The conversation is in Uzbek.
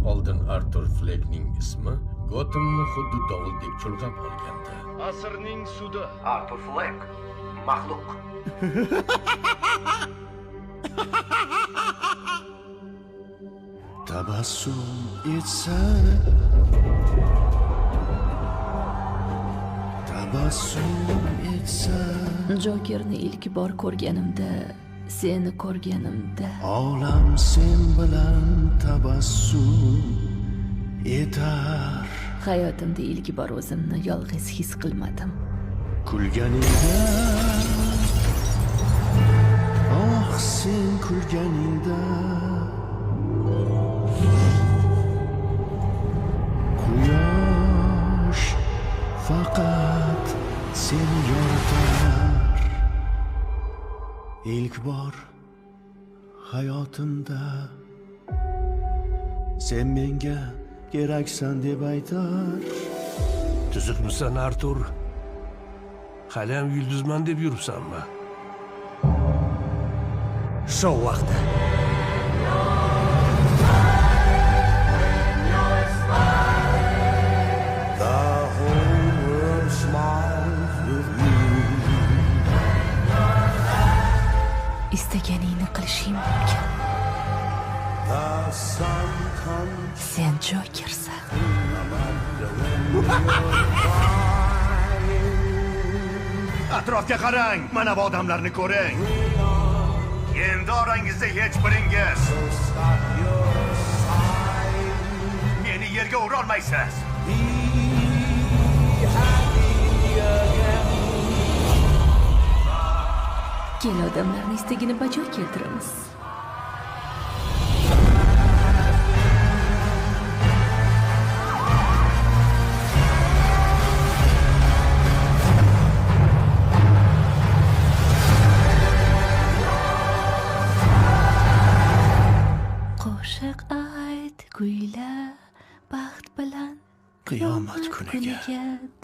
Oldin Artur Flekning ismi Gotemni xuddi dovuldek chulg'ab olgandi. Asrning sudi. Artur Flek maxluq. Tabassum etsa, tabassum etsa, Jokerni ilk bor ko'rganimda, seni ko'rganimda olam sen bilan tabassum etar. Hayotimda ilk bor o'zimni yolg'iz his qilmadim. Kulganingda, oh sen kulganingda, quyosh faqat seni yoritar. Ilk bor hayotimda sen menga keraksan deb aytar. Tuzukmisan, Artur? Haliyam yulduzman deb yuribsanmi? Shou vaqti. The whole world smiles with you. Istaganingni qilishing mumkin. The sun comes Sen Jokersan. Atrofga qarang, mana bu odamlarni ko'ring. Endi orangizda hech biringiz meni yerga urolmaysiz. Kel, odamlarni istagini bajo keltiramiz. Qo'shiq ayt, kuyla, baxt bilan Qiyomat kuniga. Kuniga.